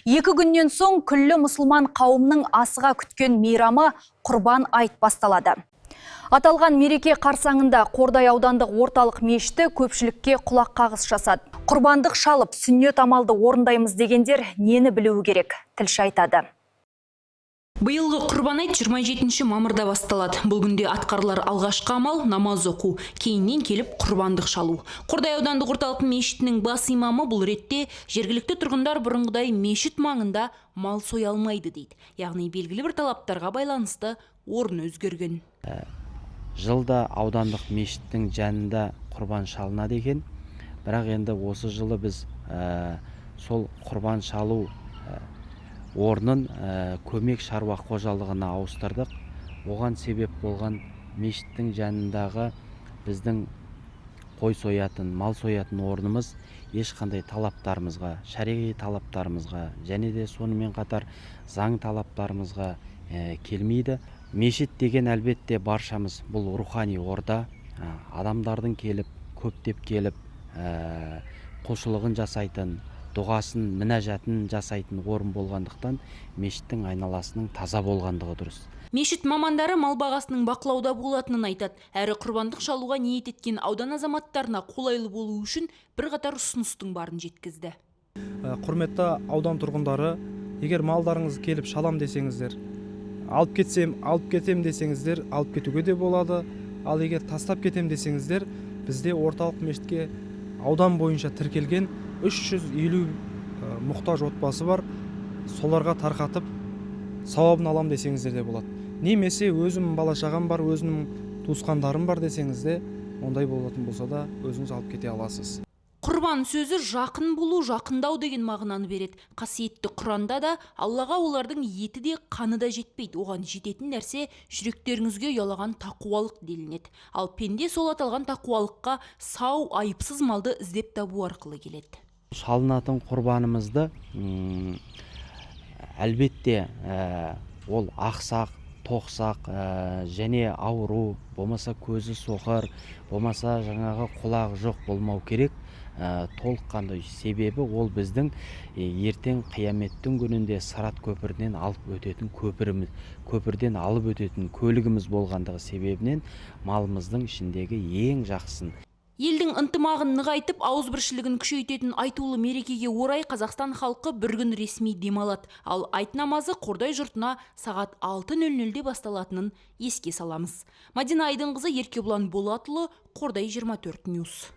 2 күннен соң күллі мұсылман қауымның асыға күткен мейрамы Құрбан айт басталады. Аталған мереке қарсаңында Қордай аудандық орталық мешіті көпшілікке құлақ қағыс жасады. Құрбандық шалып, сүннет амалды орындаймыз дегендер нені білуі керек? Тілші айтады. Биылғы Құрбан айт 27 мамырда басталады. Бұл күнде атқарылар алғашқы амал – намаз оқу, кейіннен келіп құрбандық шалу. Қордай аудандық орталық мешітінің бас имамы бұл ретте жергілікті тұрғындар бұрынғыдай мешіт маңында мал соя алмайды дейді. Яғни белгілі бір талаптарға байланысты орын өзгерген. Жылда аудандық мешіттің жанында құрбан шалынады екен, бірақ енді осы жылы біз сол құрбан шалу орнын Көмек шаруа қожалығына ауыстырдық. Оған себеп болған мешіттің жанындағы біздің қой соятын, мал соятын орнымыз ешқандай талаптарымызға, шариғи талаптарымызға және де сонымен қатар заң талаптарымызға келмейді. Мешіт деген, әлбетте, баршамыз бұл рухани орда, адамдардың келіп, көптеп келіп, құлшылығын жасайтын, дұғасын, мінәжатын жасайтын орын болғандықтан, мешіттің айналасының таза болғандығы дұрыс. Мешіт мамандары мал бағасының бақылауда болатынын айтады. Әрі құрбандық шалуға ниет еткен аудан азаматтарына қолайлы болу үшін бірқатар ұсыныстың барын жеткізді. Құрметті аудан тұрғындары, егер малдарыңыз келіп шалам десеңіздер, алып кетсем, алып кетем десеңіздер, алып кетуге де болады. Ал егер тастап кетем десеңіздер, бізде орталық мешітке аудан бойынша тіркелген 350 мұқтаж отбасы бар. Соларға тарқатып, сауабын алам десеңіздер де болады. Немесе өзім бала шағам бар, өзімнің туысқандарым бар десеңіз де, ондай болатын болса да, өзіңіз алып кете аласыз. Құрбан сөзі жақын болу, жақындау деген мағынаны береді. Қасиетті Құранда да Аллаға олардың еті де, қаны да жетпейді. Оған жететін нәрсе – жүректеріңізге ұялаған тақуалық делінеді. Ал пенде сол аталған тақуалыққа сау, айыпсыз малды іздеп табу арқылы келеді. Шалынатын құрбанымызды әлбетте, ол ақсақ, тоқсақ және ауру болмаса, көзі соқыр болмаса, жаңағы құлағы жоқ болмау керек, толыққанды. Себебі ол біздің ертең қияметтің күнінде сырат көпірінен алып өтетін көпіріміз, көпірден алып өтетін көлігіміз болғандығы себебінен малымыздың ішіндегі ең жақсысын. Елдің ынтымағын нығайтып, ауызбіршілігін күшейтетін айтулы мерекеге орай Қазақстан халқы бір күн ресми демалады. Ал айт намазы Қордай жұртына сағат 6:00-де басталатынын еске саламыз. Мадина Айдынқызы, Еркебұлан Болатұлы, Қордай 24 Ньюс.